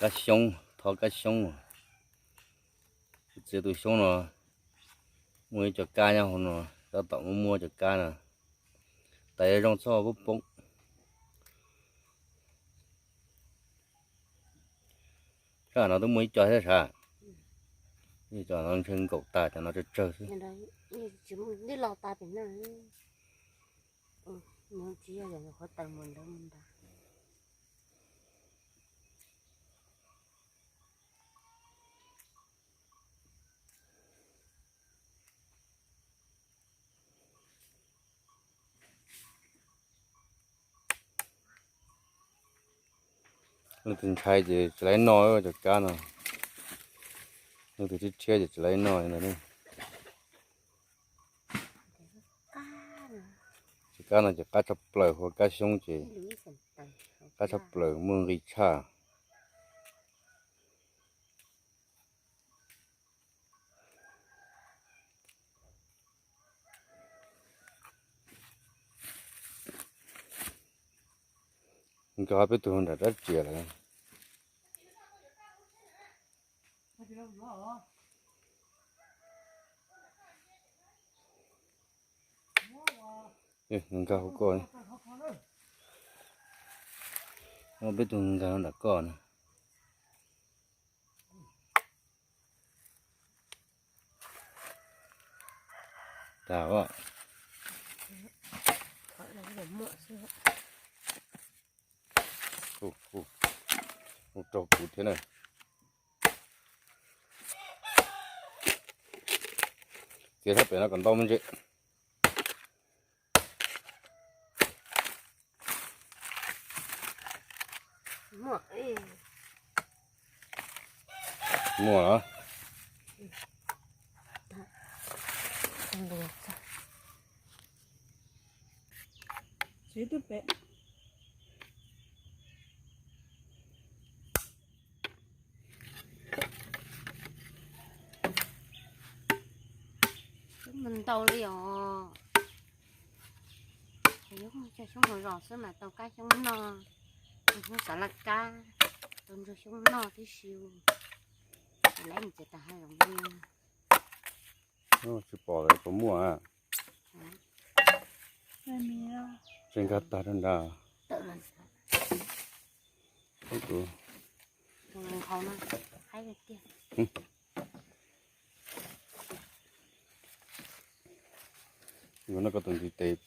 Kab xyoob, thov kab xyoob. Txiav tus xyoob no, muaj ib co kab nyob hauv no, tab tom muaj muaj cov kab no. Tas zoo txhob poob poob. Sab no twb muaj ib co thiab sav. Ib co no ntshe nkaum tas, cov no tsawg tsawg xwb. Leej twg ntshai ces tsis laiv noj cov kab no. Leej twg thiab thiab ces tsis laiv noj ntag. Cov kab no ces qab tshaj plaws, hu ua kab xyoob ces qab tshaj plaws, muaj nqi tshaj. Nkag peb tug nram rab riam lawm. Nkag hauv ko, peb tug nkag nram ko na. Tas. Ua rau kuv thiab na. Txiav sab pem no kom ntau me ntsis. Muaj los? Ntau li os. Yuav cog xyoob hauv zos xwb mas tau kab xyoob noj, ntsuag xav laj kab, tau ntsuag xyoob noj tib si. Ces lawv mus txiav tas hav zoov li. Tsis pom lawv puas muaj. Tseem nkag tag rau nrad. Yuav noj koj tus ntiv tes,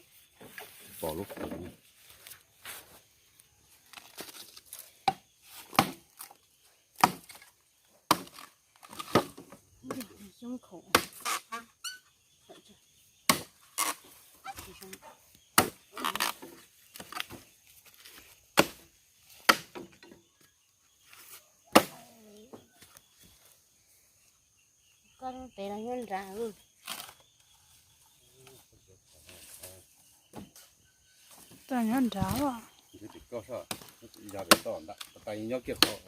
pom lub qhov. Koj pem los nyob nrad. Toj nyob nrad. Koj, ya pem toj nrad, tas nyob kiag qhov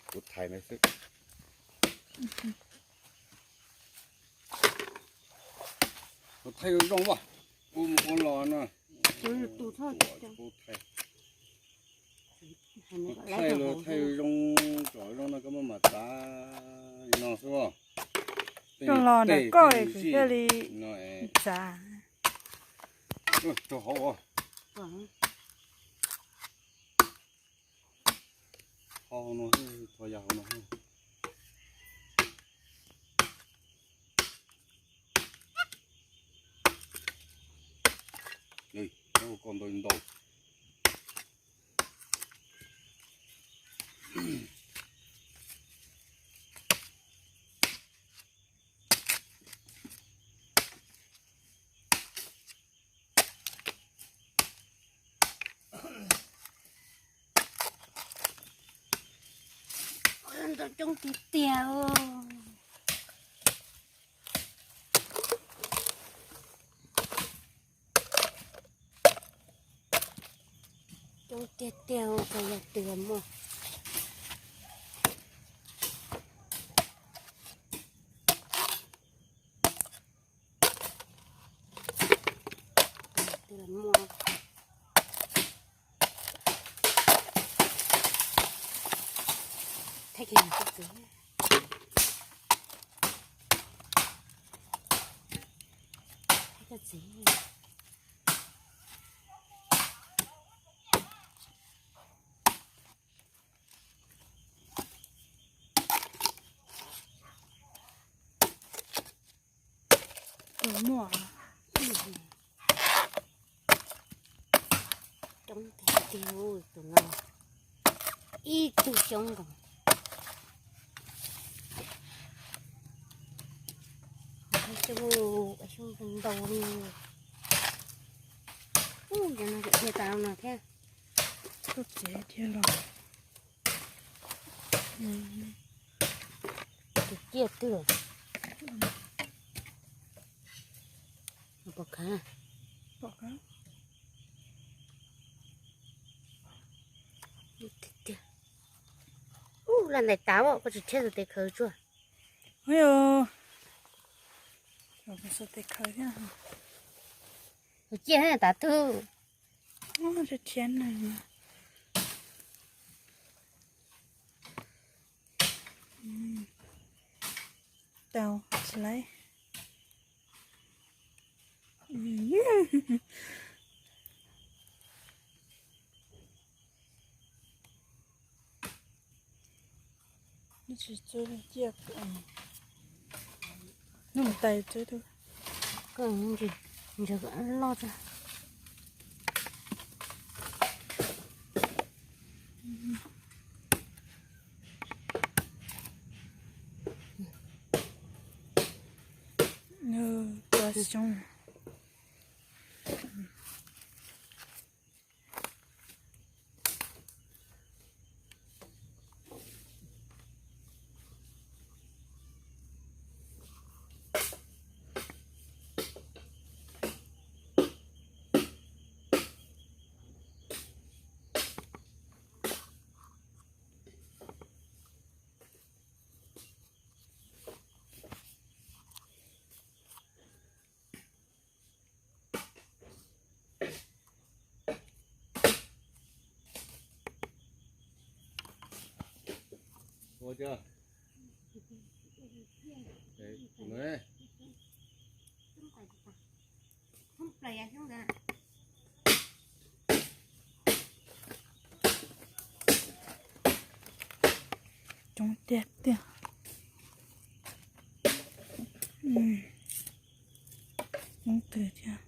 kuv thaij na xwb. Kuv thaij zoo zoo as, kuv mus ua los no. Kuv thaij, kuv thaij los thaij zoo, tsom zoo no koj muab mam txav li no xwb. Zoo los ntawm koj es kuv thiaj li txav. Rau hauv. Ho no, ho ya hauv no. Ko ntau ntau. Ntau coob tiag tiag. Coob tiag tiag, ua cas yog twg muaj. Twg muaj. Thaij kiag koj txiv, thaij koj txiv. Tus muaj coob tiag tiag, tus no ib tug xyoob nkaus. Xyoob, xyoob ntau li. Ub, cov no tseem dhia tas no thiab. Koj txiv dhia los. Tus ciaj twg? Pom khav. Pom khav. Tiag tiag. Ub, laj ntais tav os, koj tsis rhiab xuas tes khaws tsuag. Ub, xuas tes khaws thiab. Tus ciaj tav twg? Rhiab neeg. Tau, tsis laib. Tsis txawj ciaj, hnub tais txawj tu. Koj ntsis ntsaws loj tso. Tua xyoob. Ua tso. Ê, tụi nó. Coob tiag tiag. Coob twg thiab.